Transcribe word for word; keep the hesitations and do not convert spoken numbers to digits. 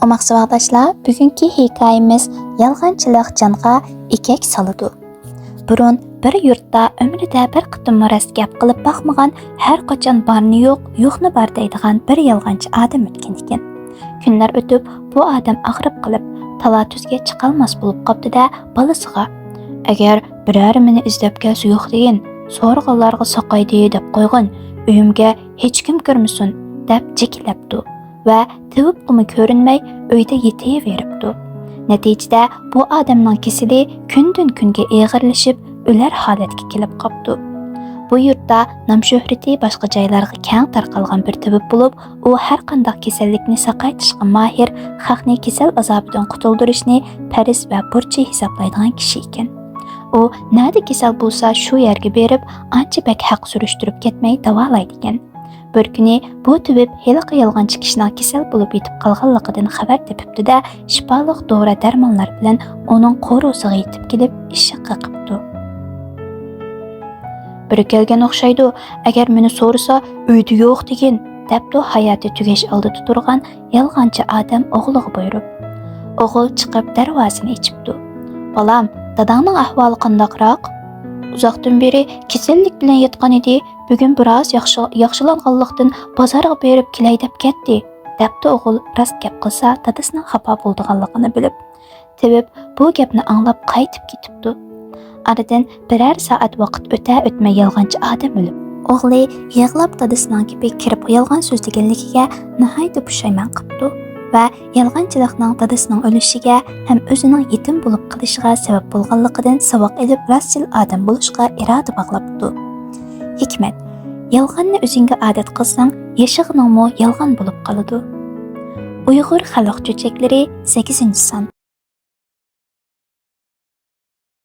ئوماق ساۋاقداشلار، بۈگۈنكى ھېكايىمىز يالغانچىلىق جانغا ئېكەك سالىدۇ. بۇرۇن بىر يۇرتتا ئۆمرىدە بىر قېتىممۇ راست گەپ قىلىپ باقمىغان، ھەر قاچان بارنى يوق، يوقنى بار دەيدىغان بىر يالغانچى ئادەم ئۆتكەن ئىكەن. كۈنلەر ئۆتۈپ، بۇ ئادەم ئاغرىپ قېلىپ، تالا-تۈزگە چىقالماس بولۇپ قاپتۇ-دە، بالىسىغا، «ئەگەر بىرەر مېنى ئىزدەپ كەلسە يوق دېگىن، سورىغانلارغا ساقايدى دەپ قويغىن، ئۆيۈمگە ھېچكىم كىرمىسۇن» دەپ جېكىلەپتۇ ۋە تېۋىپقىمۇ كۆرۈنمەي، ئۆيدە يېتىۋېرىپتۇ. نەتىجىدە بۇ ئادەمنىڭ كېسىلى كۈندىن-كۈنگە ئېغىرلىشىپ، ئۆلەر ھالەتكە كېلىپ قاپتۇ. بۇ يۇرتتا نام-شۆھرىتى باشقا جايلارغا كەڭ تارقالغان بىر تېۋىپ بولۇپ، ئۇ ھەر قانداق كېسەللىكنى ساقايتىشقا ماھىر، خەقنى كېسەل ئازابىدىن قۇتۇلدۇرۇشنى پەرز ۋە بۇرچى ھېسابلايدىغان كىشى ئىكەن. ئۇ نەدە كېسەل بولسا، شۇ يەرگە بېرىپ، ئانچە بەك ھەق سۈرۈشتۈرۈپ كەتمەي داۋالايدىكەن. بىر كۈنى بۇ تېۋىپ ھېلىقى يالغانچى كىشىنىڭ كېسەل بولۇپ يېتىپ قالغانلىقىدىن خەۋەر تېپىپتۇ-دە، شىپالىق دورا-دەرمانلار بىلەن ئۇنىڭ قورۇسىغا يېتىپ كېلىپ، ئىششىق قېقىپتۇ. «بىرى كەلگەن ئوخشايدۇ، ئەگەر مېنى سورىسا، ئۆيدە يوق دېگىن» دەپتۇ ھاياتى تۈگەش ئالدىدا تۇرغان يالغانچى ئادەم ئوغلىغا بۇيرۇپ. ئوغۇل چىقىپ دەرۋازىنى ئېچىپتۇ. «بالام، داداڭنىڭ ئەھۋالى قانداقراق؟» «ئۇزاقتىن بېرى كېسەللىك بىلەن ياتقان ئىدى، بۈگۈن بىراز ياخشى، ياخشىلانغانلىقتىن بازارغا بېرىپ كېلەي دەپ كەتتى» دەپتۇ ئوغۇل. راست گەپ قىلسا، دادىسىنىڭ خاپا بولىدىغانلىقىنى بىلىپ، تېۋىپ بۇ گەپنى ئاڭلاپ قايتىپ كېتىپتۇ. ئارىدىن بىرەر سائەت ۋاقىت ئۆتە-ئۆتمەي يالغانچى ئادەم ئۆلۈپ، ئوغلى يىغلاپ دادىسىنىڭ گېپى كىرىپ يالغان سۆزلىگەنلىكىگە ناھايىتى پۇشايمان قىپتۇ ۋە يالغانچىلىقنىڭ دادىسىنىڭ ئۆلۈشىگە ھەم ئۆزىنىڭ يېتىم بولۇپ قېلىشىغا سەۋەب بولغانلىقىدىن ساۋاق ئېلىپ، راستچىل ئادەم بولۇشقا ئىرادە باغلاپتۇ. ھېكمەت: يالغاننى ئۆزۈڭگە ئادەت قىلساڭ، ياشىغىنىڭمۇ يالغان بولۇپ قالىدۇ. ئۇيغۇر خەلق چۆچەكلىرى، سەككىزىنچى سان.